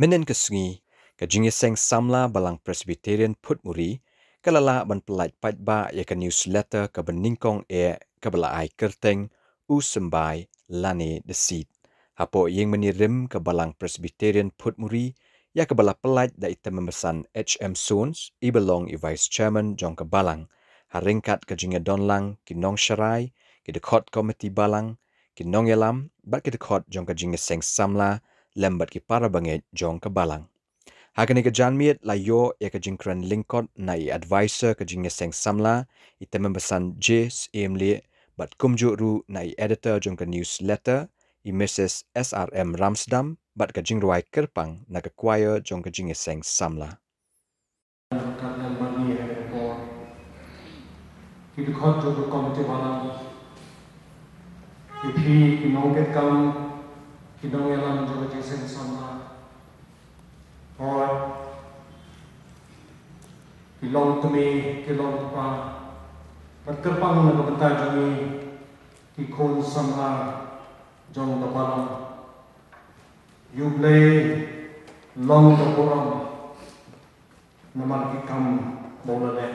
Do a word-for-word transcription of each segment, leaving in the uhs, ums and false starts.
Mynnin ka sngi, ka Jingïaseng Samla Balang Presbyterian Phutmuri ka la lah ban pyllait paidbah ïa ka newsletter kaba nyngkong eh kaba la ai kyrteng U Symbai Lane Desiit. Hapoh ïing mane rim ka Balang Presbyterian Phutmuri, ïa kaba la pyllait da i Tymmen Basan H M Soons, iba long i Vice Chairman jong ka Balang, ha ryngkat ka jingïadon lang ki nongsharai, ki dkhot komiti Balang, ki nongïalam bad ki dkhot jong ka Jingïaseng Samla, lem bad ki para bangeit jong ka Balang. Ha kane ka janmiet la ïoh ïa ka jingkren lyngkot na i advisor ka Jingïaseng Samla, i Tymmen Basan J Syiem Lieh, bad kumjuh ruh na i editor jong ka newsletter, i Mrs S R M Ramsdam, bad ka jingrwai kyrpang na ka choir jong ka Jingïaseng Samla. Kat lem bad ngi ha kane ka por, ki dkhot jong ka komiti Balang, ïa phi ki nongkitkam, ki nongïalam jong ka Jingïaseng Samla, hooid, ki longkmie, ki longkpa, bad kyrpang na ka bynta jong ngi ki khun samla jong ka Balang. Ïa U Blei long ka burom namar ki kam ba u la leh.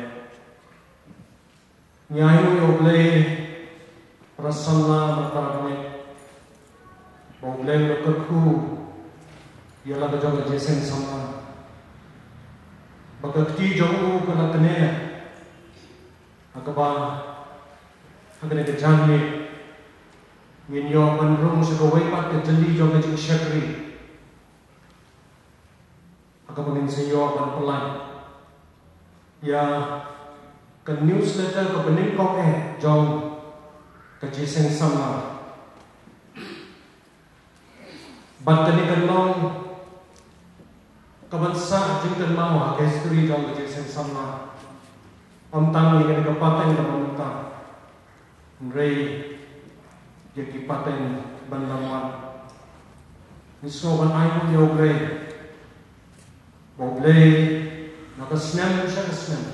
Ngi ainguh ïa U Blei, para samla bad para bangeit, ba U Blei u la kyrkhu ïa la ka jong ka Jingïaseng Samla, ba ka kti jong u ka la knieh, ha kaba ha kane ka janmiet ngin ïoh ban rung sha kawei pat ka jylli jong ka jingshakri, ha kaba ngin sa ïoh ban pyllait ïa ka newsletter kaba nyngkong eh jong ka Jingïaseng Samla. Bad kane kan long kaban sah jingkynmaw ha ka history jong ka Jingïaseng Samla. Ym tang ïa kane ka pateng kaba mynta, hynrei ïa ki pateng ban lam wan. Ngi sngew ban ainguh ïa U Blei, ba U Blei na ka snem sha ka snem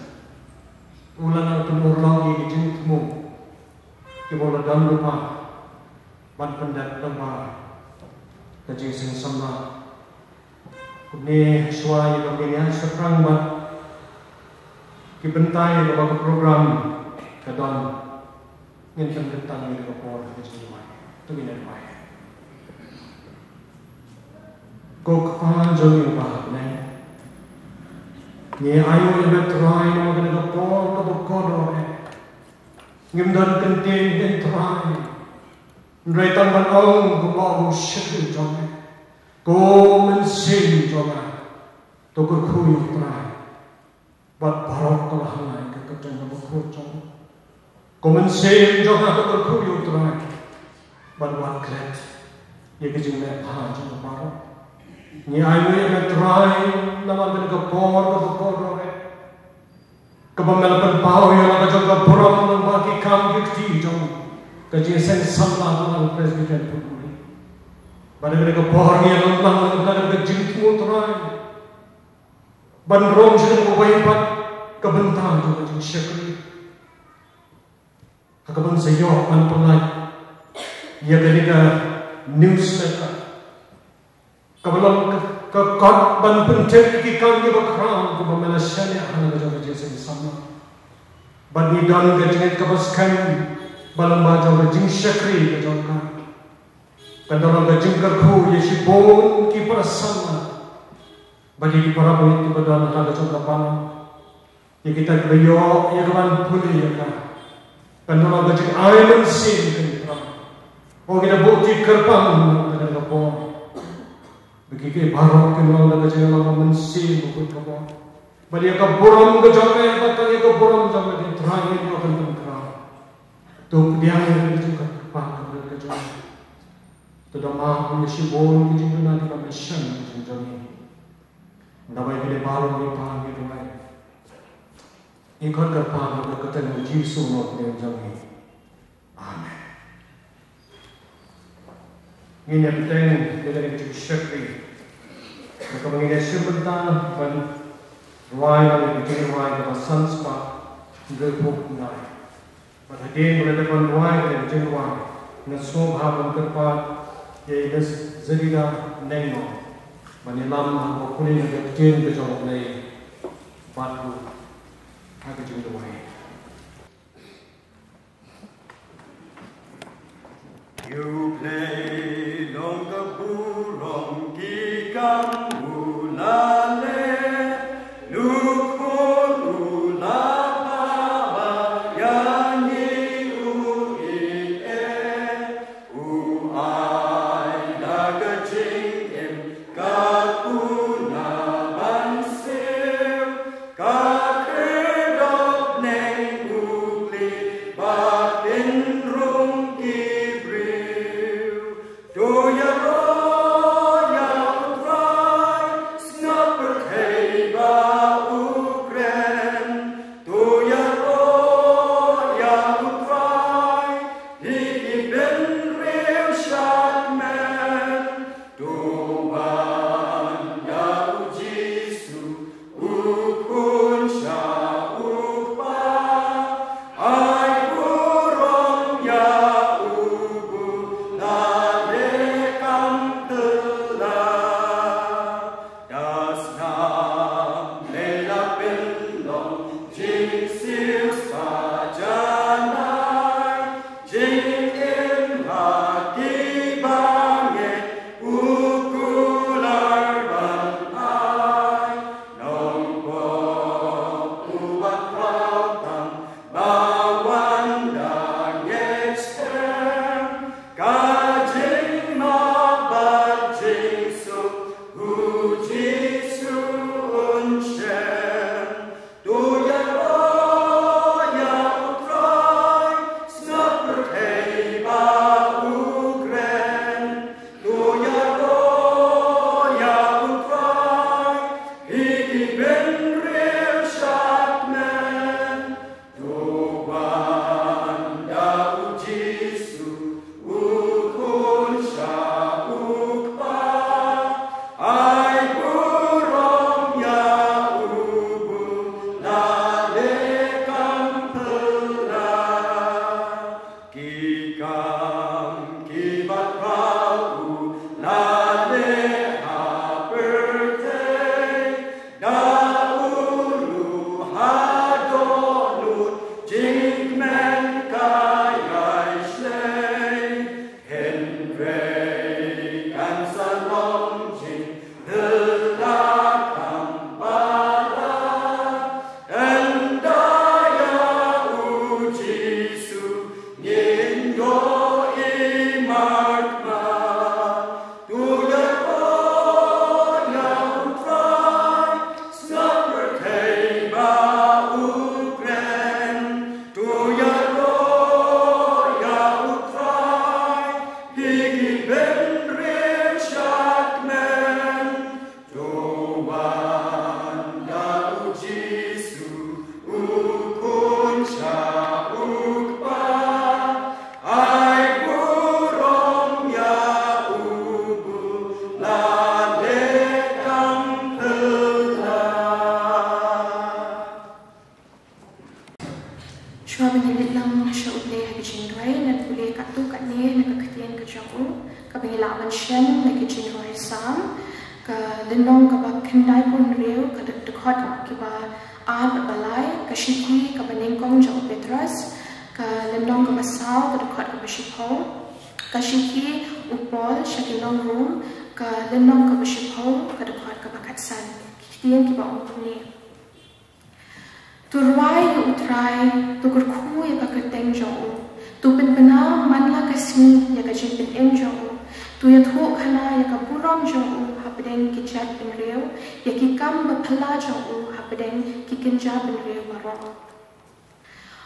u la nang pynurlong ïa ki jingthmu kiba u la don lypa ban pyndep lyngba ka Jingïaseng Samla. Kumne, shuwa ïa kaba ngin ïaid shaphrang bad ki bynta ïa kaba ka program ka don, ngin pynkyntang ïa ka por ha ka jingduwai. To ngin ïa duwai. Ko Kpa jong ngi uba ha bneng, ngi ainguh ïa me Trai namar kane ka por kaba kordor eh. Ngim don kyntien, Trai, hynrei tang ban ong kumba ong u shakri jong me, ko Mynsiem jong nga, to kyrkhu ïa U Trai. Bad baroh ka la ha ka kyrteng kaba khuid jong u. Ko Mynsiem jong nga, to kyrkhu ïa U Trai, bad wat klet ïa ka jingleh bha jong nga baroh. Ngi ainguh ïa me Trai namar kane ka por kaba kordor eh, kaba me la pynpaw ïa la ka jong ka burom lyngba ki kam ki kti jong ka Jingïaseng Samla Balang Presbyterian Phutmuri. Bad ha kane ka por ngi ïa long lang na ka jingthmu, Trai, ban rung sha kawei pat ka bynta jong ka jingshakri, ha kaban sa ïoh ban pyllait ïa kane ka newsletter, kaba long ka, ka kot ban pyntip ïa ki kam kiba khraw kiba me la shaniah ha la ka jong ka Jingïaseng Samla. Bad ngi don ka jingngeit kaba skhem ba lyngba jong ka jingshakri ka jong ka, kan don ka jingkyrkhu ïa shibun ki para samla bad ïa ki para bangeit kiba don ha la ka jong ka Balang. Ïa kita kiba ïoh ïa kaban pule ïa ka, kan don ka jingai mynsiem, Trai. Ko kita buh ti kyrpang ha kane ka por, ba ki, ki baroh kin long da ka jingïalam mynsiem bakhuid ka bor. Bad ïa ka burom ka jong me, bad tang ïa ka burom jong me, Trai, ngin ïoh ban pynkhraw. To pdiang ïa ka jingkyrpad ka jong me. To da ma ïa shibun ki jingduna kiba me shem ha ka jingim jong ngi. Naba ïa kine baroh ngi pan ngi duwai, ngi khot kyrpad ha ka kyrteng u Jisu u nongpynim jong ngi. Amen. Ngin ïa bteng ïa kane ka jingshakri, da kaba ngin ïa shim bynta ban rwai ïa kane ka jingrwai kaba san spah hynriewphew khyndai. Bad hadien ba la dep ban rwai ïa kane ka jingrwai, nga sngewbha ban kyrpad ïa i Miss Zerida Nengno. Ban ïalam ha kaba pule na ka ktien ka jong U Blei bad u ha ka jingduwai. U Blei long ka burom ki kam u la leh, lukor u la phah ba ïa ngi u ïeit eh. U ai da ka jingim ka puna ban siew, ka khyrdop neng u kli ba kin rung ki briew. To ïaroh ïa U Trai, sngap pyrthei ba u kren. To ïaroh ïa U Trai, hi ki bynriew sha kmen. To wan ïa U Jisu, U Khun sha U Kpa, ai burom ïa u ba u la leh kam phylla. Da sngap lei la pynlong jingsiew spah janai, jingim ha ki bangeit u kular ban ai. Nongpop uba khraw tam ba wan da ngeit skhem, ka jingmap bad jingsuk U Jisu un shem. To ïaroh ïa U Trai, sngap pyrthei ba u kren. To ïaroh ïa U Trai, hi ki bynriew sha kmen. To wan da U Jisu, U Khun sha U Kpa, ai burom ïa u ba u la leh kam phylla. Ki kam kiba khraw u la leh ha pyrthei, da u ruh ha dohnud jingkmen ka ïai shlei. Hynrei kan sa long jingphylla kham palat, ynda ïa U Jisu ngin ïohi markhmat. To ïaroh ïa U Trai, sngap pyrthei ba u kren. To ïaroh ïa U Trai, hi ki bynriew sha kmen. To wan da U Jisu, U Khun sha U Kpa, ai burom ïa u ba u la leh kam phylla. Shuwa ba ngin leit lang sha U Blei ha ka jingduwai, ngan pule katto katne na ka ktien ka jong U, kaba ngi lah ban shem na ka jingrwai Salm, ka lynnong kaba khyndaiphew hynriew, ka dkhot kiba ar bad ba lai, ka shithi kaba nyngkong jong u Petros, ka lynnong kaba saw, ka dkhot kaba shiphew, ka shithi u Paul sha ki nong Rom, ka lynnong kaba shiphew, ka dkhot kaba khatsan. Ki ktien kiba ong kumne. To rwai ïa U Trai, to kyrkhu ïa ka kyrteng jong U, to pynbna man la ka sngi ïa ka jingpynim jong U, to ïathuhkhana ïa ka burom jong U hapdeng ki jaitbynriew, ïa ki kam baphylla jong U hapdeng ki kynja bynriew baroh.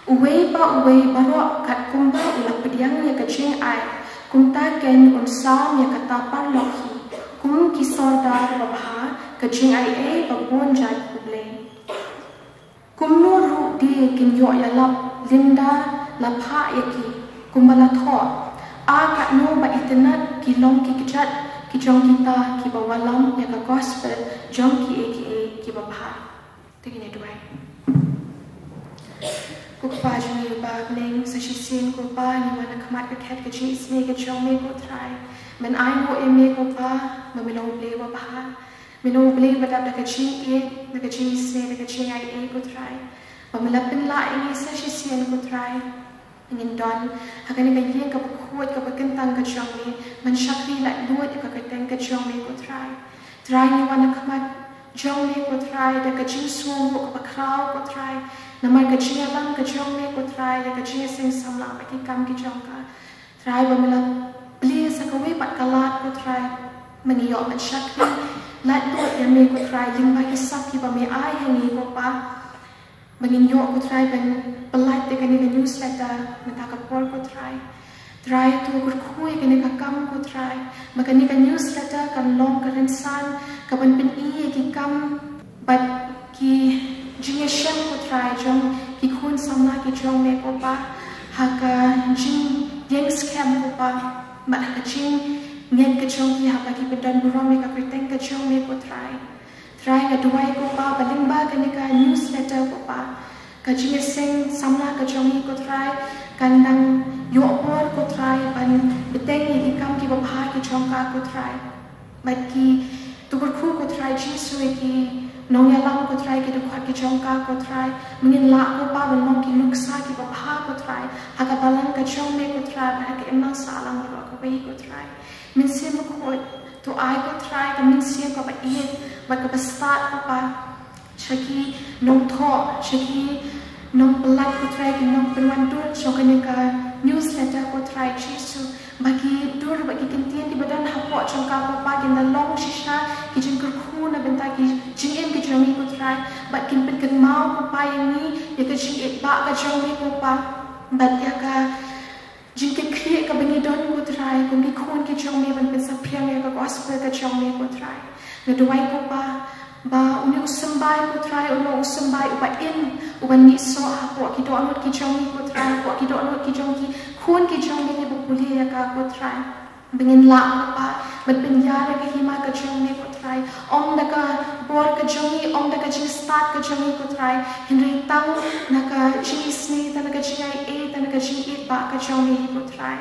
Uwei pa uwei baroh kat kumba u la pdiang ïa ka jingai, kumta keiñ un sam ïa kata paralok hi, kum ki sordar babha, ka jingaiei ba bun jait U Blei. Kumno ruh de kin ïoh ïalap lymda la phah ïa ki, kumba la thoh: A katno ba itynnat ki long ki kjat ki jong kita kiba wallam ïa ka gospel jong kiei kiei kiba bha. Te ngin ïa duwai. Ko Kpa jong ngi uba ha bneng, sa shisien ko Kpa ngi wan ha khmat ka khet ka jingisynei ka jong me ko Trai. Men ai mo e me ko Pa, ba me long Blei ba bha, me long Blei ba dap da ka jingïeit, da ka jingisnei, da ka jingaiei ko Trai. Ba me la pynlah ïa ngi sa shisien ko Trai. Ngin don ha kane ka ïing kaba khuid kaba kyntang ka jong me, ban shakri laitluid ïa ka kyrteng ka jong me ko Trai. Trai ngi wan ha khmat jong me ko Trai, da ka jingsngewnguh kaba khraw ko Trai. Namar ka jingïalam ka jong me ko Trai, ïa ka jingïaseng samla bad ki kam ki jong ka. Trai ba me la plie sa kawei pat ka lad ko Trai. Ba ngi ïoh ban shakri laitluid ïa me ko Trai, lyngba ki sap kiba me ai ha ngi ko Pa. Ba ngin ïoh ko Trai ban pyllait ïa kane ka newsletter mynta ka por ko Trai. Trai to kyrkhu ïa kane ka kam ko Trai. Ba kane ka newsletter kan long ka rynsan kaban pyni ïa ki kam bad ki jingïashem ko Trai jong ki khun samla ki jong me ko Pa. Ha ka jingïeng skhem ko Pa. Bad ha ka jingngeit ka jong ki haba ki pyndon burom ïa ka kyrteng ka jong me ko Trai. Trai nga duwai ko Pa, ba lyngba kane ka newsletter ko Pa, ka jingïaseng samla ka jong ngi ko Trai, kan dang ïoh bor ko Trai, ban bteng ïa ki kam kiba bha ki jong ka ko Trai. Bad ki to kyrkhu ko Trai Jisu ïa ki nongïalam ko Trai, ki dkhot ki jong ka ko Trai. Ba ngin lah ko Pa ban long ki nuksa kiba bha ko Trai, ha ka balang ka jong me ko Trai, bad ha ka imlang sahlang baroh kawei ko Trai. Mynsiem Bakhuid, to ai ko Trai ka mynsiem kaba ïeit bad kaba stad ko Pa sha ki nongthoh, sha ki nongpyllait ko Trai, ki nongpynwandur jong kane ka newsletter ko Trai Jisu. Ba ki dur bad ki kyntien kiba don hapoh jong ka ko Pa kin da long shisha ki jingkyrkhu na bynta ki jingim ki jong ngi ko Trai. Bad kin pynkynmaw ko Pa ïa ngi ïa ka jingïeit ba ka jong ngi ko Pa. Bad ïa ka jingkitkhlieh kaba ngi don ko Trai, kum ki khun ki jong me ban pynsaphriang ïa ka gospel ka jong me ko Trai. Nga duwai ko Pa, ba une u symbai ko Trai, une u symbai uba im, uba mih soh hapoh ki dohnud ki jong ngi ko Trai, hapoh ki dohnud ki jong ki khun ki jong me kiba pule ïa ka ko Trai. Ba ngin lah ko Pa, ban pynïar ïa ka hima ka jong me ko Trai. Ym da ka bor ka jong ngi, ym da ka jingstad ka jong ngi ko Trai. Hynrei tang na ka jingisnei, tang na ka jingaiei, tang na ka jingïeit ba ka jong me ko Trai.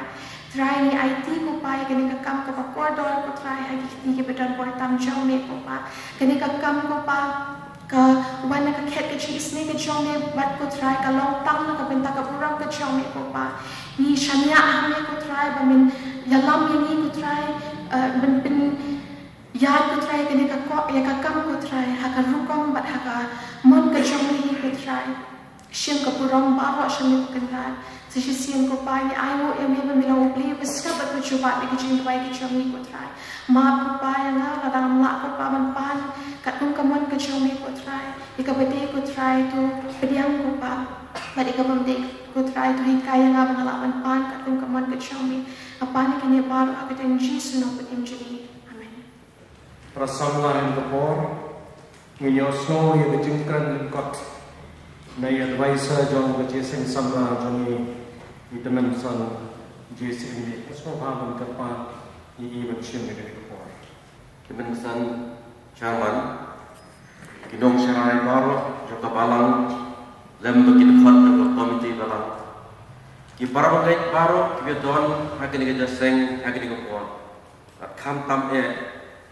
Trai ngi aiti ko Pa ïa kane ka kam kaba kordor ko Trai, ha ki kti kiba don bor tam jong me ko Pa. Kane ka kam ko Pa, ka wan na ka khet ka jingisnei ka jong me bad ko Trai, ka long tang na ka bynta ka burom ka jong me ko Pa. Ngi shaniah ha me ko Trai, ba men ïalam ïa ngi ko Trai, eh, ban pyn ïa ko Trai kane ka ko, ïa ka kam ko Trai, ha ka rukom bad ha ka mon ka jong me ko Trai. Shim ka burom baroh sha me ko Kynrad. Sa shisien ko Pa ngi ainguh ïa me ba me long U Blei ba sngap bad ba jubab ïa ki jingduwai ki jong ngi ko Trai. Map ko Pa ïa nga lada ngam lah ko Pa ban pan katkum ka mon ka jong me ko Trai. Ïa kaba dei ko Trai to pdiang ko Pa. Bad ïa kaba ym dei ko Trai to hikai ïa nga ba nga lah ban pan katkum ka mon ka jong me. Nga pan ïa kine baroh ha ka kyrteng Jisu nongpynim jong ngi. Amen. Para samla, ha kane ka por ngin ïohsngew ïa ka jingkren lyngkot na i advisor jong ka jingïaseng samla jong ngi, i Tymmen San J C M. Ïohsngew bha ban kyrpad ïa i ban shim ïa kane ka por. Tymmen San Chairman, ki nongsharai baroh jong ka balang, lem bad ki dkhot jong ka komiti balang, ki para bangeit baroh kiba don ha kane ka jingïaseng ha kane ka por. Bad khamtam eh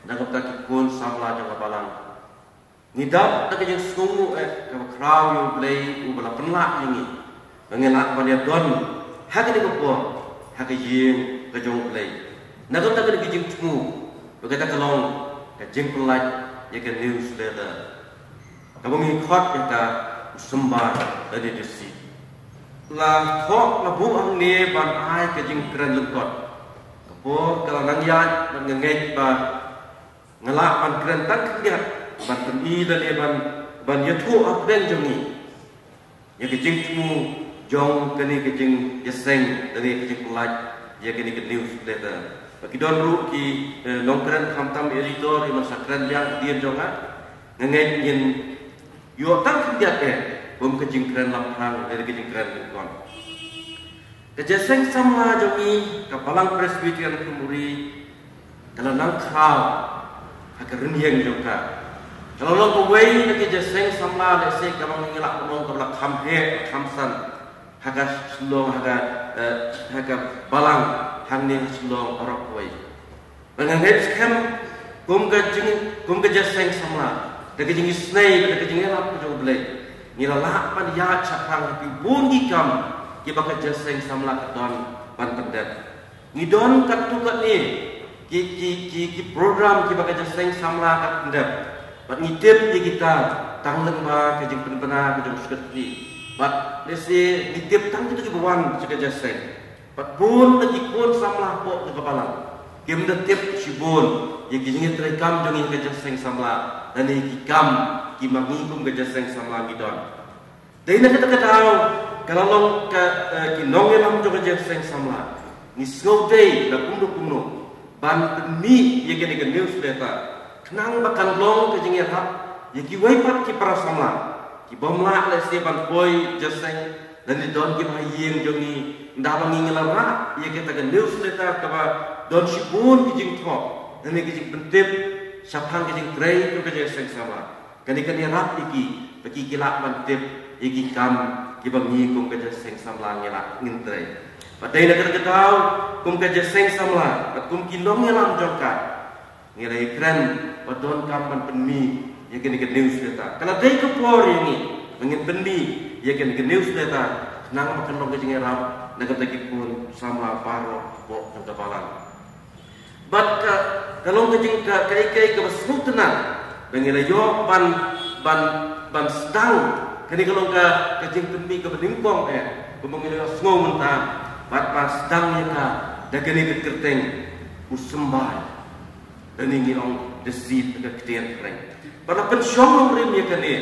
na ka bynta ki khun samla jong ka balang. Ngi dap da ka jingsngewnguh eh kaba khraw ïa U Blei uba la pynlah ïa ngi ba ngi lah ban ïadon ha kane ka por ha ka ïing ka jong U Blei. Na ka bynta kane ka jingthmu ba kata ka long ka jingpynlait ïa ka newsletter. Kaba ngi khot ïa ka U Symbai Lane Deshi. La thoh la buh hangne ban ai ka jingkren lyngkot. Ka por ka la nang ïaid bad nga ngeit ba nga lah ban kren tang khyndiat ban pyni lane ban, ban ïathuh ha pdeng jong ngi ïa ka jingthmu jong kane ka jingïaseng lane ka jingpynlait ïa kane ka newsletter. Ba ki don ruh ki, eh, nongkren khamtam editor, i man sa kren biang hadien jong nga. Nga ngeit ngin ïoh tang khyndiat eh kum ka jingkren laphang lane ka jingkren lyngkot. Ka jingïaseng samla jong ngi ka Balang Presbyterian Phungburi ka la nang khraw ha ka rynïeng jong ka. Ka la long kawei na ki jingïaseng samla lehse kaba ngi lah ban ong kaba la kham heh kham san ha ka Shillong, ha ka, eh, ha ka balang hangne ha Shillong baroh kawei. Ba nga ngeit skhem kum ka jing, kum ka jingïaseng samla, da ka jingisnei, da ka jingïarap ka jong U Blei, ngi la lah ban ïaid shaphang ki bun ki kam kiba ka jingïaseng samla ka don ban pyndep. Ngi don katto katne ki, ki, ki, ki program kiba ka jingïaseng samla ka pyndep. Bad ngi tip ïa kita tang lyngba ka jingpynbna ka jong u Secretary. Bad lehse ngi tip tang kita kiba wan sha ka jingïaseng. Bad bun na ki khun samla hapoh jong ka balang kim da tip shibun ïa ki jingïatreilang jong ngi ha ka jingïaseng samla, lane ki kam kiba ngi kum ka jingïaseng samla ngi don. Dei na kata ka daw, ka la long ka, eh, ki nongïalam jong ka jingïaseng samla, ngi sngewdei na kumno kumno ban pynmih ïa kane ka newsletter, khnang ba kan long ka jingïarap ïa kiwei pat ki para samla kibym lah lehse ban poi jingïaseng, lane don kiba ha ïing jong ngi, ynda ba ngi la rah ïa kata ka newsletter kaba don shibun ki jingthoh, lane ki jingpyntip shaphang ka jingtrei jong ka jingïaseng samla. Kane kan ïarap ïa ki ba ki, ki lah ban tip ïa ki kam kiba ngi kum ka jingïaseng samla ngi lah ngin trei. Bad dei na kata ka daw, kum ka jingïaseng samla bad kum ki nongïalam jong ka, ngi la ïakren ba donkam ban pynmih ïa kane ka newsletter. Ka la dei ka por ïa ngi ba ngin pynmih ïa kane ka newsletter, khnang ba kan long ka jingïarap na kita ki khun samla baroh hapoh jong ka balang. Bad ka, ka long ka jing, ka, ka, ka, kaba sngewtynnat ba ngi la ïoh ban, ban, ban sdang. Kane ka long ka, ka jingpynmih kaba nyngkong, eh, kaba ngi la ïohsngew mynta. Bad ba sdang ïa ka da kane ka kyrteng U Symbai, lane ngi ong The Seed, ka ktien phareng. Bad la pynshong nongrim ïa kane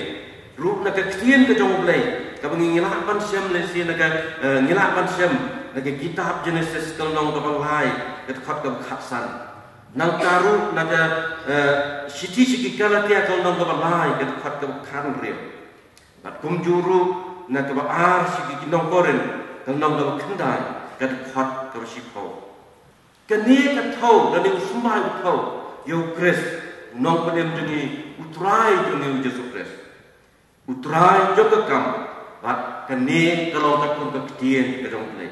ruh na ka ktien ka jong U Blei, kaba ngi, ngi lah ban shem lehse na ka, eh, ngi lah ban shem na ka kitab Genesis ka lynnong kaba lai, ka dkhot kaba khatsan. Nangta ruh na ka, eh, shithi sha ki Galatia ka lynnong kaba lai, ka dkhot kaba khathynriew. Bad kumjuh ruh na kaba ar sha ki, ki nong Korinth ka lynnong kaba khyndai, ka dkhot kaba shiphew. Kane ka thew, kane U Symbai u thew ïa U Khrist, u nongpynim jong ngi, U Trai jong ngi U Jisu Khrist. U Trai jong ka kam, bad kane ka long katkum ka ktien ka jong U Blei.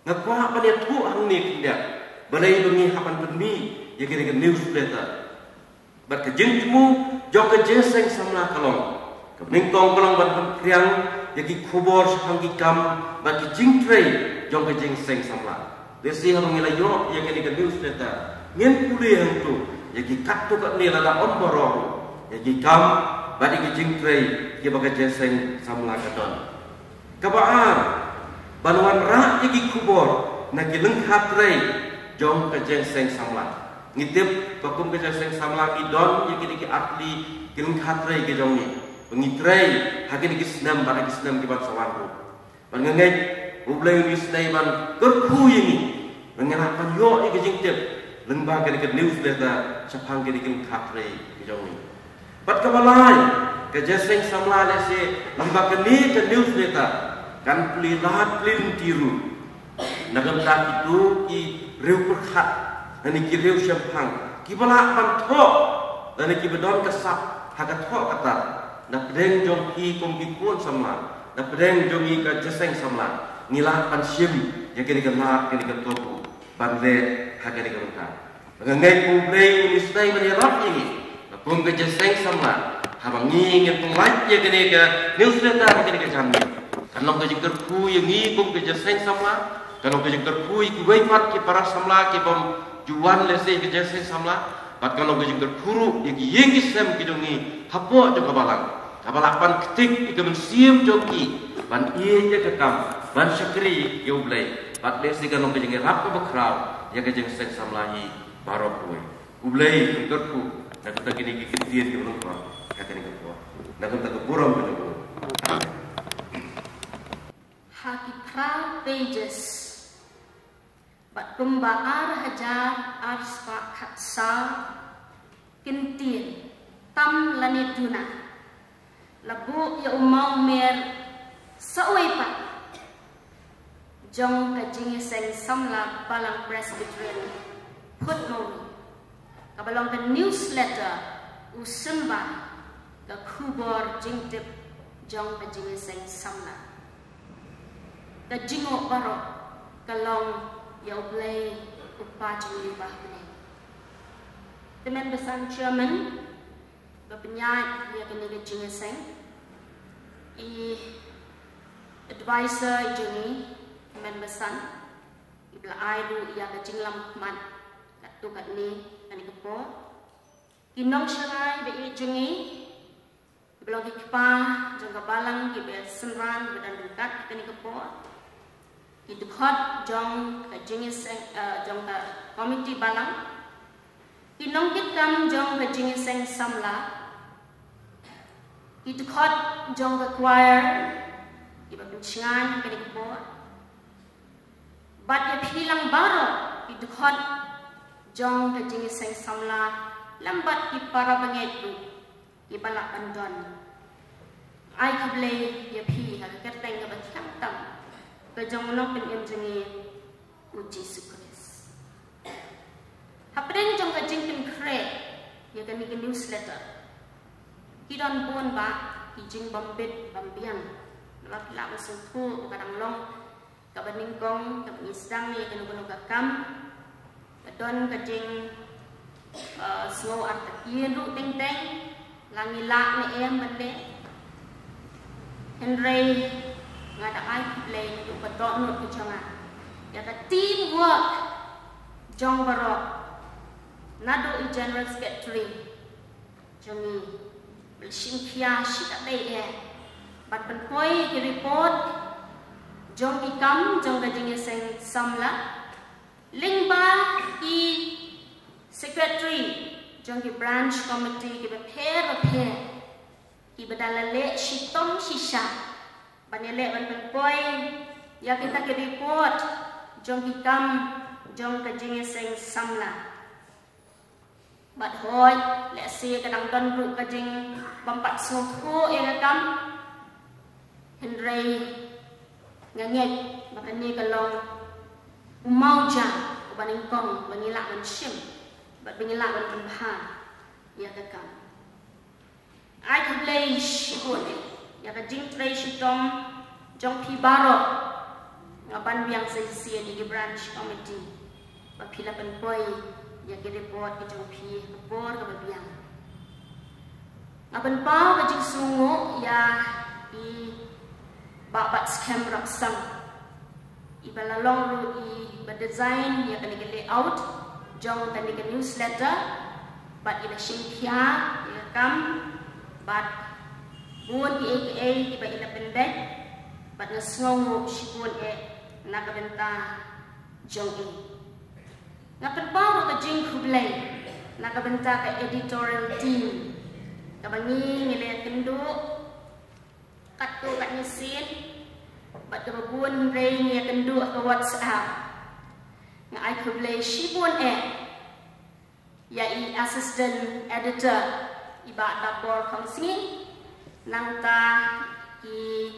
Nga kwah ban ïathuh hangne khyndiat, balei ba ngi hap ban pynmih ïa kane ka newsletter. Bad ka jingthmu jong ka jingïaseng samla ka long, kaba nyngkong ka long ban pynphriang ïa ki khubor shaphang ki kam bad ki jingtrei jong ka jingïaseng samla. Lehse haba ngi la ïoh ïa kane ka newsletter, ngin pule hangto ïa ki katto katne, lada ym baroh, ïa ki kam bad ïa ki jingtrei kiba ka jingïaseng samla ka don. Kaba ar, ban wanrah ïa ki khubor na ki lyngkha trei jong ka jingïaseng samla. Ngi tip ba kum ka jingïaseng samla ngi don ïa kine ki artylli ki lyngkha trei ki jong ngi, ba ngi trei ha kine ki snem bad ha ki snem ki ban sa wan ruh. Bad nga ngeit U Blei un isynei ban kyrkhu ïa ngi, ba ngin lah ban ïoh ïa ka jingtip lyngba kane ka newsletter shaphang kine ki lyngkha trei ki jong ngi. Bad kaba lai, ka jingïaseng samla lehse lyngba kane ka newsletter kan plie lad plie lynti ruh na ka bynta kito ki riew pyrkhat, lane ki riew shemphang, kiba lah ban thoh, lane kiba don ka sap ha ka thoh ka tar. Na pdeng jong ki kum ki khun samla, na pdeng jong ngi ka jingïaseng samla, ngi lah ban shim ïa kane ka lad, kane ka tohbuh ban leh ha kane ka bynta. Nga ngeit U Blei un isynei ban ïarap ïa ngi, ba kum ka jingïaseng samla, haba ngi, ngin pynlait ïa kane ka newsletter ha kane ka janmiet, kan long ka jingkyrkhu ïa ngi kum ka jingïaseng samla, kan long ka jingkyrkhu ïa kiwei pat ki para samla kibym ju wan lehse ha ka jingïaseng samla, bad kan long ka jingkyrkhu ruh ïa ki ïing ki sem ki jong ngi hapoh jong ka balang, kaba lah ban ktik ïa ka mynsiem jong ki ban ïeit ïa ka kam, ban shakri ïa U Blei. Bad lehse kan long ka jingïarap kaba khraw ïa ka jingïaseng samla hi baroh kawei. U Blei un kyrkhu na ka bynta kine ki ktien kiba lyngkot ha kane ka por, na ka bynta ka burom ka jong U. Amen. Ha ki phra pages bad kumba ar hajar ar spah khatsaw kyntien tam lane duna, la buh ïa u mawmer sa uwei pat jong ka jingïaseng samla Balang Presbyterian Phutmawri, kaba long ka newsletter U Symbai, ka khubor jingtip jong ka jingïaseng samla. Ka jingnguh baroh ka long ïa U Blei U Kpa jong ngi uba ha bneng. Tymmen basan chairman ba pynïaid ïa kane ka jingïaseng, i advisor i jong ngi, tymmen basan, i ba la ai ruh ïa ka jinglam khmat katto katne kane ka por, ki nongshakri ba ïeit jong ngi, ba long ki kpa jong ka balang, ki ba synran ba don ryngkat ha kane ka por, ki dkhot jong ka jingïaseng, eh, jong ka komiti balang, ki nongkitkam jong ka jingïaseng samla, ki dkhot jong ka choir, ki ba pynshngaiñ ha kane ka por, bad ïa phi lang baroh ki dkhot jong ka jingïaseng samla, lem bad ki para bangeit ruh ki ba lah ban don. Ai khublei ïa phi ha ka kyrteng kaba thiang tam ka jong u Nongpynim jong ngi, u Jisu Khrist. Hapdeng jong ka jingpynkhreh ïa kane ka newsletter, ki don bun bah ki jingbym bit bym biang. Namar phi lah ban sngewthuh ba ka dang long kaba nyngkong, kaba ngi sdang ïa kano kano ka kam, ka don ka jing, eh, sngew artatien ruh teng teng, la ngi lah ne em ban leh. Hynrei nga da ai khublei naduh ka dohnud ka jong nga ïa ka teamwork jong baroh, naduh i General Secretary jong ngi, ba la shim khia shikatdei eh ban pynpoi ki report jong ki kam jong ka jingïaseng samla, lyngba ki secretary jong ki branch committee ki bapher bapher, ki ba da la leh shitom shisha ban ïaleh ban pynpoi ïa kita ki report jong ki kam jong ka jingïaseng samla. Bad hooid, lehse ka dang don ruh ka jingbym pat sngewthuh ïa ka kam, hynrei nga ngeit ba kane ka long u mawjam uba nyngkong ba ngi lah ban shim bad ba ngi lah ban pynbha ïa ka kam. Ai khublei shibun ïa ka jingtrei shitom jong phi baroh. Nga ban biang sa shisien ïa ki branch committee ba phi la pynpoi ïa ki report ki jong phi ha ka por kaba biang. Nga pynpaw ka jingsngewnguh ïa i Bah Batskhem Rapsang, i ba la long ruh i ba design ïa kane ka layout jong kane ka newsletter, bad i ba shim khia ïa ka kam, bad bun kiei kiei kiba i la pynbeit, bad nga sngewnguh shibun eh na ka bynta jong i. Nga pynpaw ruh ka jingkhublei na ka bynta ka editorial team, kaba ngi ngi la ïakynduh katto katne sien, bad kaba bun hynrei ngi ïakynduh ha ka WhatsApp. Nga ai khublei shibun eh ïa i assistant editor, i Bah Dapor Khongsngi, nangta i,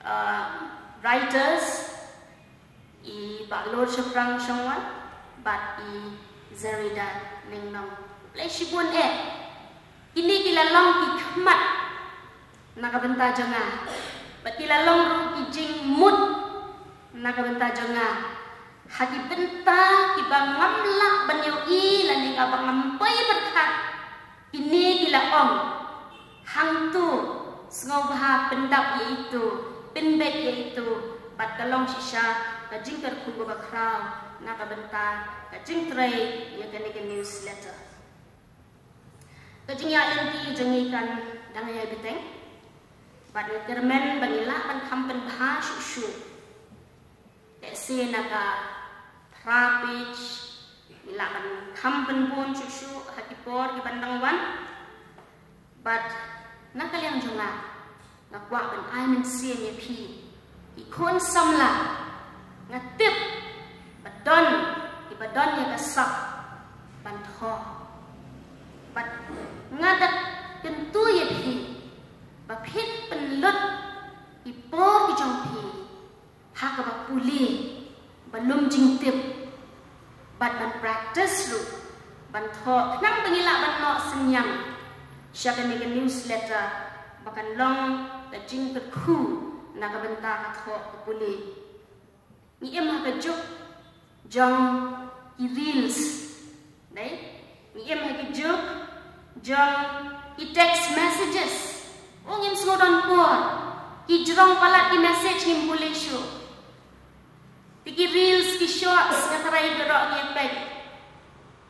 uh, writers, i Bah Lord Shaphrang Shongwan bad i Zerida Ningnong. Khublei shibun eh. Kine ki la long ki khmat na ka bynta jong nga, bad ki la long ruh ki jingmut na ka bynta jong nga ha ki bynta kiba ngam lah ban ïohi lane nga ba ngam poi pyrkhat. Kine ki la ong, hangto sngewbha pyndap ïa ito, pynbeit ïa ito, bad ka long shisha ka jingkyrkhu kaba khraw na ka bynta ka jingtrei ïa kane ka newsletter. Ka jingïaid lynti jong ngi kan dang ïai bteng, bad ngi kyrmen ba ngi lah ban kham pynbha shuh shuh. Te shisien na ka phra page ngi lah ban kham pynbun shuh shuh ha ki por ki ban dang wan. Bad na ka liang jong nga, nga kwah ban ai mynsiem ïa phi ki khun samla. Nga tip ba don kiba don ïa ka sap ban thoh, bad nga da kyntu ïa phi ba phin pynlut ki por ki jong phi ha kaba pule ba lum jingtip, bad ban practice ruh ban thoh, khnang ba ngi lah ban noh synñiang sha kane ka newsletter ba kan long ka jingkyrkhu na ka bynta ka thoh ka pule. Ngi im ha ka juk jong ki reels, dei? Ngi im ha ki juk jong ki text messages. U ngim sngew don por. Ki jrong palat ki message ngim pule shuh. Te ki reels, ki shorts, nga tharai baroh ngi peit.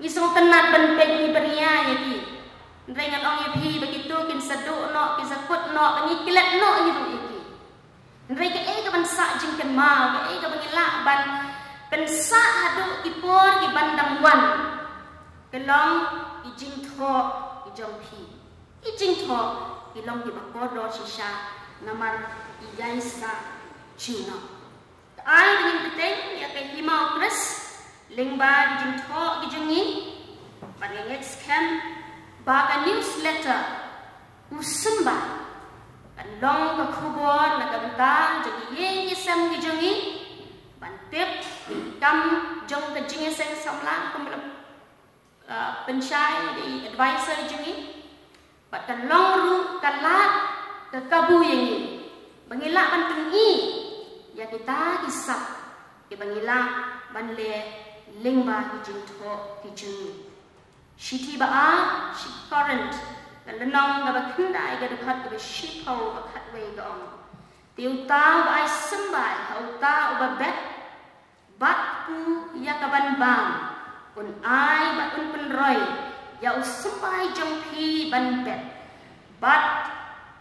Ngi sngewtynnat ban peit, ngi byrngia ïa ki. Hynrei ngan ong ïa phi ba kito kin sa duh noh, kin sa kut noh, ba ngi klet noh ïa ruh ïa ki. Hynrei kaei kaban sah jingkynmaw, kaei kaba ngi lah ban pynsah haduh ki por kiban dang wan, ka long ki jingthoh ki jong phi. Ki jingthoh ki long kiba kordor shisha, namar ki ïaisah junom. Te ai ba ngin bteng ïa ka hima u Khrist lyngba ki jingthoh ki jong ngi, bad nga ngeit skhem ba ka newsletter u symbai kan long ka khubor na ka bynta jong ki ïing ki sem ki jong ngi, ban tip ïa ki kam jong ka jingïaseng samla kumba la, ah, pynshai da i advisor jong ngi. Bad ka long ruh ka lad ka kabu ïa ngi ba ngi lah ban pyni ïa kita ki sap kiba ngi lah ban leh lyngba ki jingthoh ki jong ngi. Shithi ba ar sha ki Korinth, ka lynnong kaba khyndai, ka dkhot kaba shiphew ba khatwei, ka ong: Te uta uba ai symbai ha uta uba bet, bad kpu ïa kaban bam, un ai bad un pynroi ïa u symbai jong phi ban bet, bad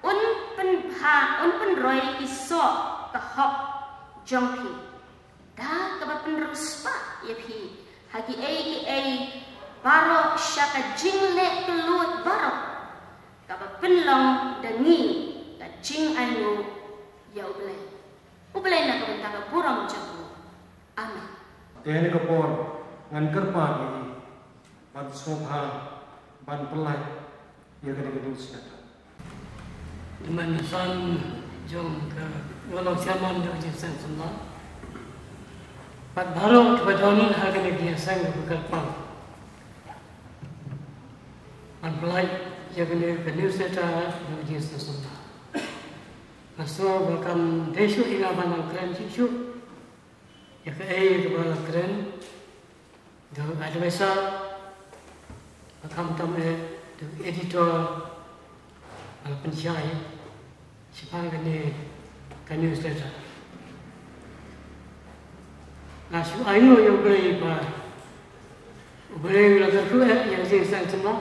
un pynbha, un pynroi ki soh ka hok jong phi. Da kaba pynriewspah ïa phi ha kiei kiei baroh sha ka jingleh kylluid baroh, kaba pynlong da ngi ka jingainguh ïa U Blei. U Blei na ka bynta ka burom jong u. Amen. Te ha kane ka por ngan kyrpad ïa i ban sngewbha ban pynlait ïa kane ka newsletter. Te mynta san jong ka, nga long chairman jong ka jingïaseng samla. Bad baroh kiba don ha kane ka jingïaseng, ka kyrpad ban pynlait ïa kane ka newsletter jong ka jingïaseng samla. Nga sngew ba kam dei shuh ïa nga ban nang kren shuh shuh ïa kaei kaba la kren da u advisor, ba khamtam eh da u editor ba la pynshai shaphang kane ka newsletter. Nga shu ainguh ïa U Blei ba U Blei u la kyrkhu eh ïa ka jingïaseng samla,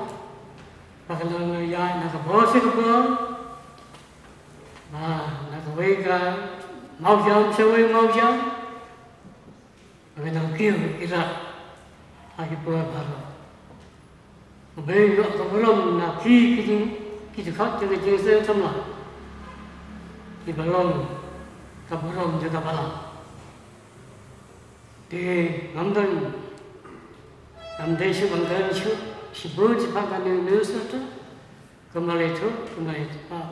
ba ka la ïaid na ka bor sha ka bor, ba na kawei ka mawjam sha kawei ka mawjam, ba ka nang kiew ïa ki rat ha ki por baroh. U Blei u ïoh ka burom na ki, ki jing, ki dkhot jong ka jingïaseng samla kiba long ka burom jong ka balang. Te ngam don, ngam dei shuh ban kren shuh shibun shaphang kane ka newsletter. Kumba la ïathuh, kumba la ïathuh.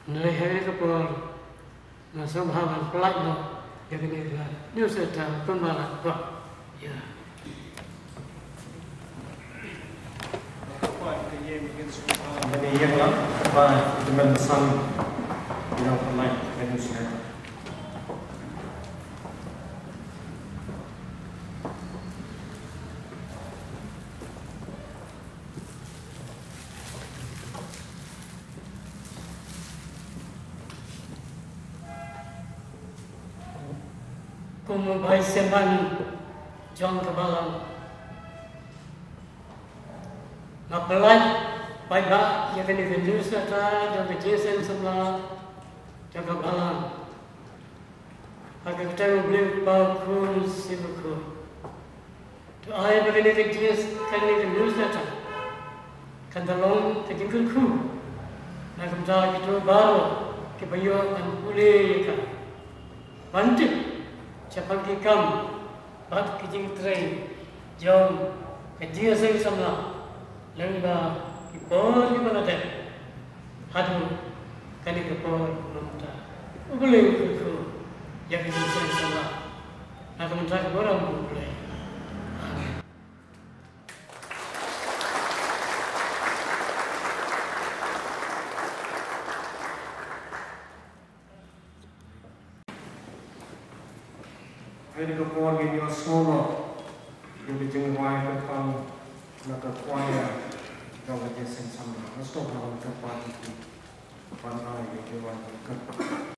Hynrei ha kane ka por nga sngewbha ban pynlait noh ïa kane ka newsletter kumba la kwah. Ïa. Kane ïa ka la ba ïa ka mynsan ïa ka pynlait ka newsletter. Kum u bai symbai jong ka balang, nga pynlait paidbah ïa kane ka newsletter jong ka jingïaseng samla jong ka balang ha ka kyrteng U Blei Kpa, Khun, Jisu Bakhuid. To ai ba kane ka jingïas, kane ka newsletter kan da long ka jingkyrkhu na ka bynta kito baroh kiba ïoh ban pule ïa ka, ban tip shaphang ki kam bad ki jingtrei jong ka jingïaseng samla lyngba ki por kiba la dep haduh kane ka por mynta. U Blei u kyrkhu ïa ka jingïaseng samla na ka bynta ka burom U Blei. Amen. Ha kane ka por ngin ïohsngew noh ïa ka jingrwai kyrpang Na ka choir jong ka Jingïaseng Samla, nga sngewbha ban kyrpad ïa ki ban ai ïa ki rwai ban kyrpad.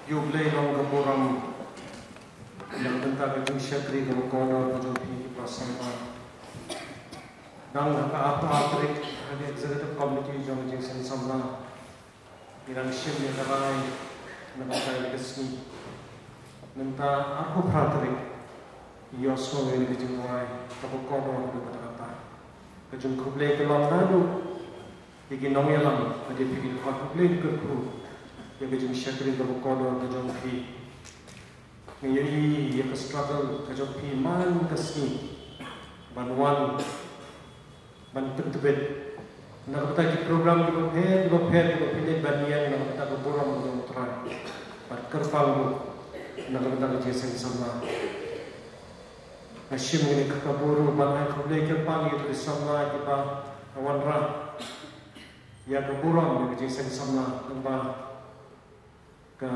Ïa U Blei long ka burom ïa ka bynta ka jingshakri kaba kordor ka jong phi ki para samla. Dang ha ka arphew tarik ha ka executive committee jong ka Jingïaseng Samla ngi dang shim ïa ka rai na ka bynta ka sngi. Mynta arphew phra tarik ngi ïohsngew ïa ka jingrwai kaba kordor kaba kata kata. Ka jingkhublei ka long naduh Ïa ki nongïalam, ka dei phi ki dkhot, U Blei un kyrkhu ïa ka jingshakri kaba kordor ka jong phi. Nga ïohi ïa ka struggle ka jong phi man ka sngi ban wan ban pyntbit na ka bynta ki program kiba pher kiba pher kiba phi leit ban ïeng na ka bynta ka burom ka jong U Trai. Bad kyrpang ruh na ka bynta ka jingïaseng samla. Nga shim ïa kane ka kyrpang ruh ban ai khublei kyrpang ïa ki samla kiba wanrah ïa ka burom ïa ka jingïaseng samla, tang ba ka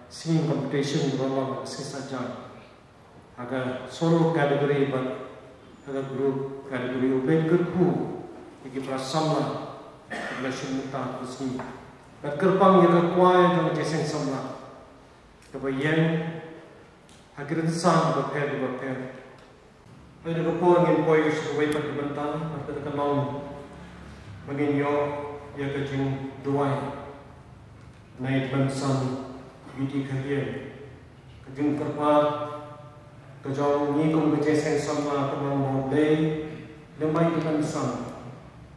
singing competition ba long ha ka sngi Saitjaiñ ha ka solo category bad ha ka group category. U Blei un kyrkhu ïa ki para samla kiba la shim bynta ha ka sngi. Bad kyrpang ïa ka kwai jong ka jingïaseng samla kaba ïeng ha ki rynsan kiba pher kiba pher. Hynrei ha ka por ngin poi sha kawei pat ka bynta, bad kata ka long ba ngin ïoh ïa ka jingduwai na i Tymmen Basan Beauty Kharyian. Ka jingkyrpad ka jong ngi kum ka jingïaseng samla ka long ba U Blei lyngba i Tymmen Basan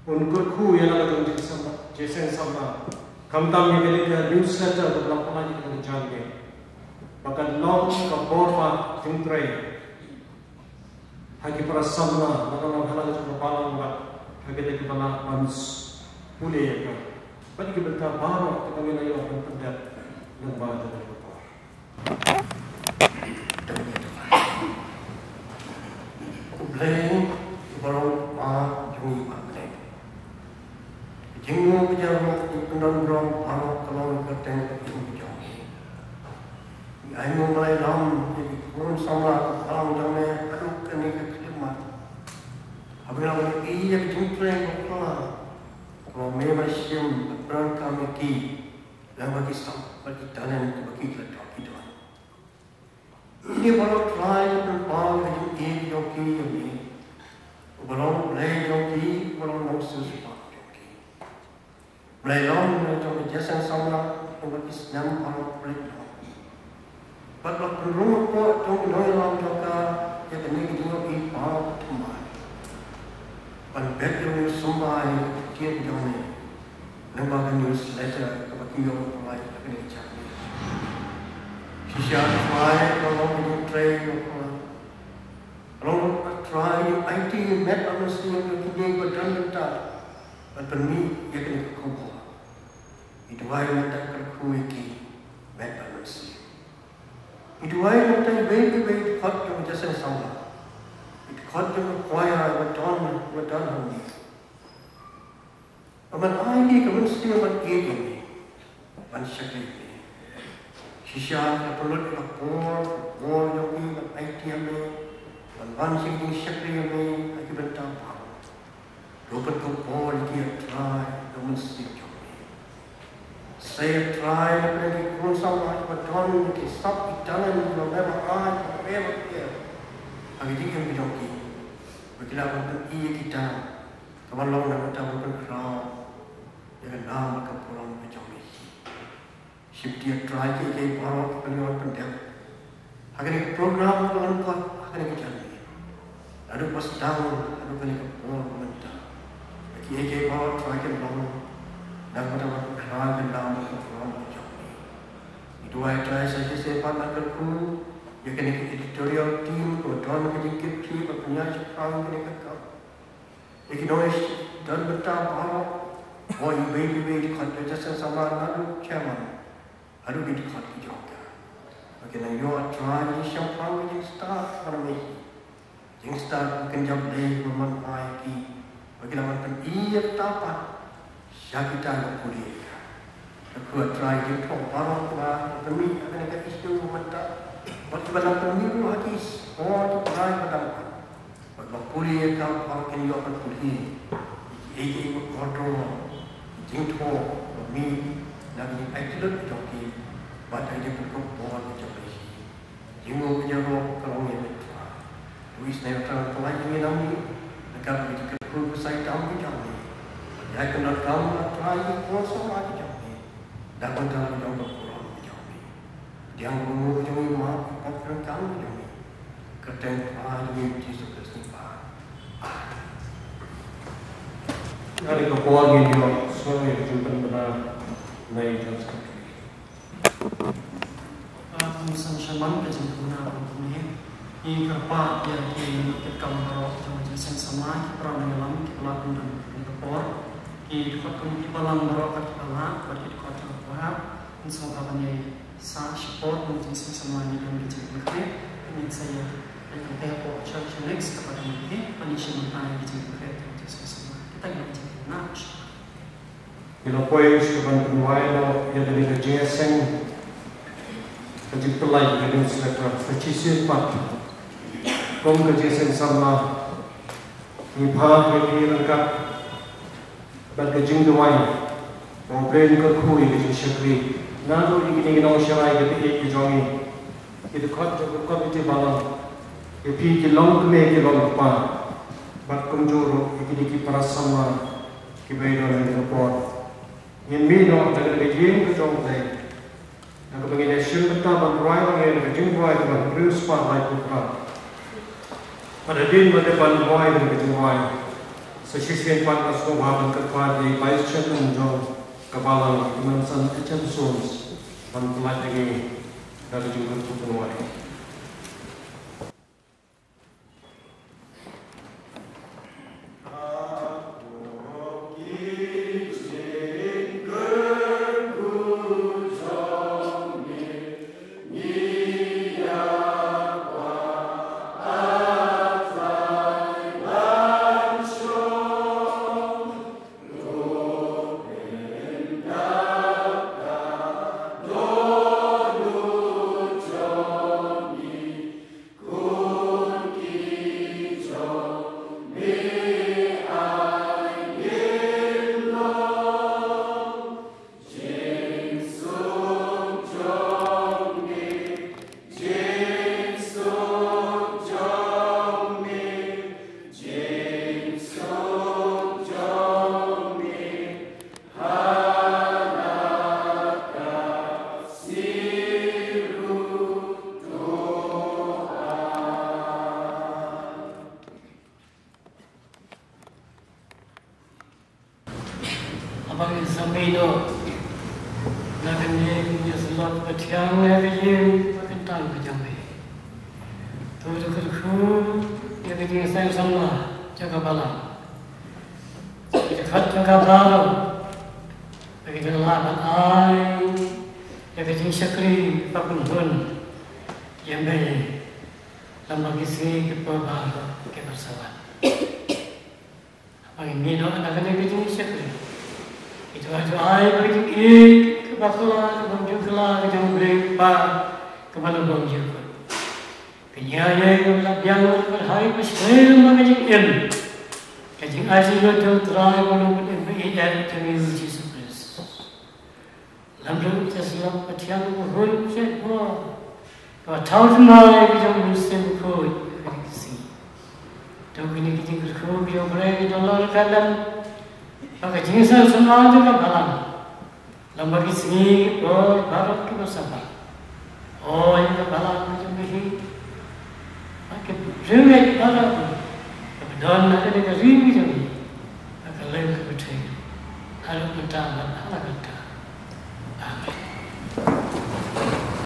un kyrkhu ïa la ka jong ka jingïaseng samla, khamtam ïa kane ka newsletter kaba la pynlait ïa kane ka janmiet, ba kan long ka bor ba jingtrei ha ki para samla, ba kan long ha la ka jong ka balang bad ha kita kiba lah ban pule ïa ka, bad ki bynta baroh kiba ngi la ïoh ban pyndep lyngba jong ka por. U Blei uba long Kpa jong ngi, U Blei. Ka jingmut ka jingïarap ka jingpyndonkam baroh ka long kyrteng ka jong U Blei. Ngi ai nguh ban ïalam ïa ki khun samla ka balang jong me haduh kane ka khyllipmat. Haba ngi la ïohi ïa ka jingtrei bakla kaba me ba shim, ba pyndonkam ïa ki lyngba ki sap bad ki talent kiba ki la don, ki don. Ngi baroh Trai ngi pynpaw ïa ka jingïeit jong ki ïa me, uba long U Blei jong ki, uba long Nongsiewspah jong ki. Blei long Blei jong ka jingïaseng samla, uba ki snem baroh pyrshah noh. Bad ba pynrung hapoh jong ki nongïalam jong ka ïa kane ka jingïohi paw thymmai ban bet ïa u symbai ïa ka ktien jong me. Lyngba ka newsletter kaba ki ïoh ban pynlait ha kane ka janmiet. Shisha Trai ka long ka jingtrei bakla. Ka long Trai ka jingïeit, met bad mynsiem ïa kine kiba don bynta ban pynmih ïa kane ka khubor. Ngi duwai mynta kyrkhu ïa ki met bad mynsiem. Ngi duwai mynta ïa iwei pa iwei i dkhot jong ka jingïaseng samla, i dkhot jong ka choir ba don, ba don hangne. Ba men ai ïa ki ka mynsiem ban ïeit ïa me, ban shakri ïa me. Shisha la pynlut ïa ka por, ka por jong ki ban aiti ïa me, ban wan sha ka jingshakri ïa me ha ki bynta baroh. To pynkup bor ïa ki, A Trai, da ka mynsiem jong me. Sa A Trai, na pdeng ki khun samla kiba don ïa ki sap, ki talent kiba me ba ai, kiba me ba pher ha ka jingim ka jong ki, ba ki lah ban pyni ïa kita, ka ban long na ka bynta ban pynkhraw ïa ka nam bad ka burom ka jong me. Shim kti A Trai kiei kiei baroh kiba ngi wan pyndep ha kane ka program, kiba ngi wan khot ha kane ka janmiet. Naduh ba sdang haduh kane ka por mynta, ba kiei kiei baroh Trai kin long na ka bynta ban pynkhraw ïa ka nam bad ka burom ka jong me. Ngi duwai Trai sa shisien pat ban kyrkhu ïa kane ka editorial team kaba don ka jingkitkhlieh ban pynïaid shaphrang kane ka kam. Ïa ki nongïalam don bynta baroh, ba iwei pa iwei i dkhot jong ka jingïaseng samla, naduh chairman haduh ki dkhot ki jong ka, ba kin nang ïoh, A Trai, ka jingshemphang, ka jingstad kaba na me hi, jingstad kaba kynja Blei kaba men ai ïa ki, ba kin nang pyni ïa kata pat sha kita kiba pule ïa ka. Kyrkhu A Trai ïa ki dkhot baroh kiba la pynmih ha kane ka issue mynta, bad kiba la pynmih ruh ha ki por kiba la dang wan. Bad ba pule ïa ka baroh kin ïoh ban pule ïa kiei kiei ba kordor, ki jingthoh ba mih na ka jingïeit ka jong ki, bad ka jingpynkup bor ka jong ki. Jingmut ka jingïarap ka long ïa me Trai. To isynei A Trai, pynlait ïa ngi nangne, na ka bynta ka jingkyrkhu kaba saitam ka jong me. Ïa ka nat kam A Trai, ïa ka khun samla ka jong me, da ka bynta ka jong ka burom ka jong me. Pdiang ka bynta ka jong me, map ïa ka pop kyrteng ka jong me. Kyrteng Trai jong me Jisu Khrist ngi pan. Amen. Ïa ka por ngin ïoh Ïa ka jingpynbna na i John Secretary. Ka Kongsan Shaman ka jingpynbna ka kumne. Ngi kyrpad ïa ki nongkitkam baroh jong ka Jingïaseng Samla, ki para nongïalam, ki para nongïalam ka por. Ki dkhot kum ki balang baroh ka ki balang, bad ki dkhot jong ka por. Ngi sngewbha ban ïa sa support kum ka Jingïaseng Samla ngi don ka jingpynkhreh. Ngi sa ïa, ïa ka te por church next ka pada ngi, ban ïa shim bynta ïa ka jingpynkhreh kum ka Jingïaseng Samla. Kita ngi jingpynkhreh. Ngi la poi sha ban pynwai noh ïa kane ka jingïaseng, ka jingpynlait ka jingïaseng ka shisien pat. Kum ka Jingïaseng Samla, ngi phah ïa ki ryngkat bad ka jingduwai ba U Blei un kyrkhu ïa ka jingshakri. Naduh ïa kine ki nongsharai ka pyrthei ka jong ngi, ki dkhot jong ka komiti balang, ïa phi ki longkmie ki longkpa, bad kumjuh ruh ïa kine ki para samla kiba ïadon ha kane ka por. Ngin mih noh na kane ka ïing ka jong U Blei, na kaba ngin ïa shim bynta ban rwai lang ïa ka jingrwai kaba hynriew spah laiphew phra. Bad hadien ba dep ban rwai ïa ka jingrwai, sa shisien pat nga sngewbha ban kyrpad ïa i Vice Chairman jong ka balang, i Kongsan H M Soames, ban pynlait ïa ngi da ka jingkyrkhu pynwai. Haba ngin sa mih noh na kane ka jingïasyllok bathiang ïa ka ïing ba kyntang ka jong me, to to kyrkhu ïa ka Jingïaseng Samla jong ka balang. Ki dkhot jong ka balang ba kin lah ban ai ïa ka jingshakri ba kynhun ïa me, lem bad ki sngi ki por baroh kiba sa wan. Haba ngin mih noh na kane ka jingshakri, to to ai ba ka jingïeit kaba kylla, kaba bymjukla ka jong U Blei Kpa, kaba la bymjukut, ka jingïaid ka la biang, ka la kyrhai, ka shlei, ka jingim, ka jingaiti lut jong U Trai bad U Nongpynim ba ïeit jong ngi U Jisu Khrist. Lem ruh ka jingïasyllok bathiang ba hun shet bor, kaba thaw thymmai ka jong U Mynsiem Bakhuid ha kane ka sngi. To kine ki jingkyrkhu ki jong U Blei ki don lang ryngkat lem bad ka Jingïaseng Samla jong ka balang, lem bad ki sngi ki por baroh kiba sa wan. O ïa ka balang ka jong me hi, bad ki briew baroh kiba don ha kane ka ri ka jong ngi, ha ka leng ka pyrthei, haduh mynta bad ha la ka